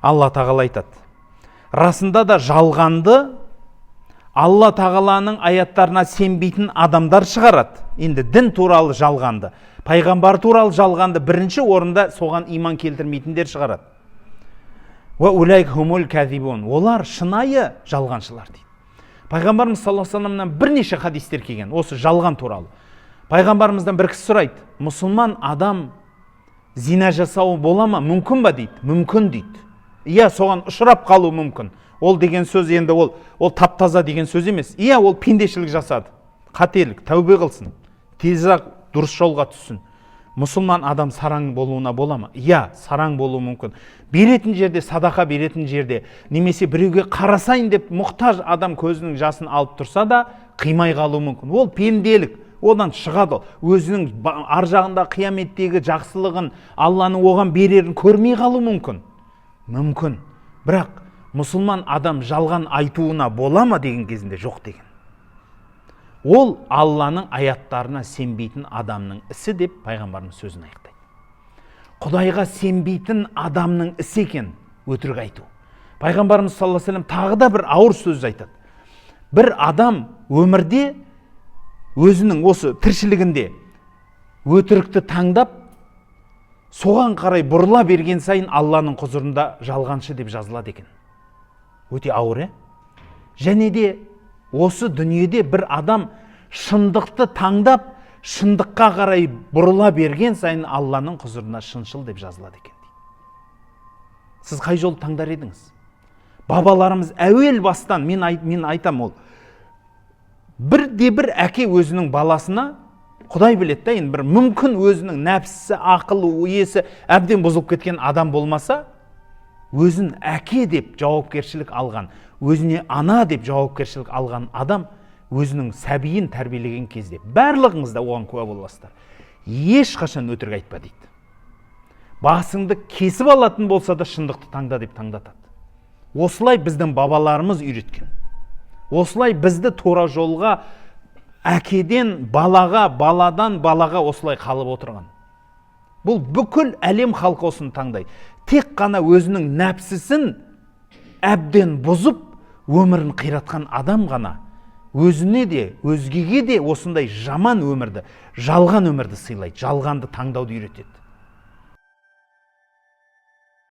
Алла Тағала айтады: расында да, жалғанды Алла Тағаланың аяттарына сенбейтін адамдар шығарады. Енді дін туралы жалғанды, пайғамбар туралы жалғанды бірінші орында соған иман келтірмейтіндер шығарады. Уа улайк хумул кәзибун. Олар шынайы жалғаншылар дейді. Пайғамбарымыз саллаллаху алейхи вассаламнан бірнеше хадистер келген осы жалған туралы. Пайғамбарымыздан бір кісі сұрайды: мұсылман адам зина жасауы бола ма, мүмкін ба дейді. Мүмкін дейді. Иә, соған ұшырап қалуы мүмкін. Ол деген сөз енді ол тап таза деген сөз емес. Иә, ол пендешілік жасады, қателік, тәубе қылсын, тезірек дұрыс жолға түссін. Мұсылман адам сараң болуына бола ма? Иә, сараң болуы мүмкін. Беретін жерде, садақа беретін жерде немесе біреуге қарасайын деп мұқтаж адам көзінің жасын алып тұрса да, қимай қалуы мүмкін. Ол пенделік, одан шығады. Ол өзінің ар жағында қияметтегі жақсылығын, Алланың оған берерін көрмей қалуы мүмкін. Мүмкін. Бірақ мұсылман адам жалған айтуына бола ма деген кезінде, жоқ деген. Ол Алланың аяттарына сенбейтін адамның ісі деп пайғамбарымыз сөзін аяқтайды. Құдайға сенбейтін адамның ісі екен өтірік айту. Пайғамбарымыз саллаллаху алейхи вассалам тағы да бір ауыр сөз айтады. Бір адам өмірде, өзінің осы тіршілігінде өтірікті таңдап, соған қарай бұрыла берген сайын Алланың құзырында жалғаншы деп жазылады екен. Өте ауыр, ә? Және де осы дүниеде бір адам шындықты таңдап, шындыққа қарай бұрыла берген сайын Алланың құзырына шыншыл деп жазылады екен дейді. Сіз қай жолды таңдар едіңіз? Бабаларымыз әуел бастан, мен айтам, ол бірде бір әке өзінің баласына, Құдай біледі да енді, бір мүмкін өзінің нәпсісі, ақылы, есі әбден бұзылып кеткен адам болмаса, өзін әке деп жауапкершілік алған, өзіне ана деп жауапкершілік алған адам өзінің сәбиін тәрбиелеген кезде, барлығыңыз да оған куә боласыздар, ешқашан өтірік айтпа дейді. Басыңды кесіп алатын болса да, шындықты таңда деп таңдатады. Осылай біздің бабаларымыз үйреткен. Осылай бізді тура жолға әкеден балаға, баладан балаға осылай қалып отырған. Бұл бүкіл әлем халқы осыны таңдайды. Тек қана өзінің нәпсісін әбден бұзып, өмірін қиратқан адам ғана өзіне де, өзгеге де осындай жаман өмірді, жалған өмірді сыйлайды, жалғанды таңдауды үйретеді.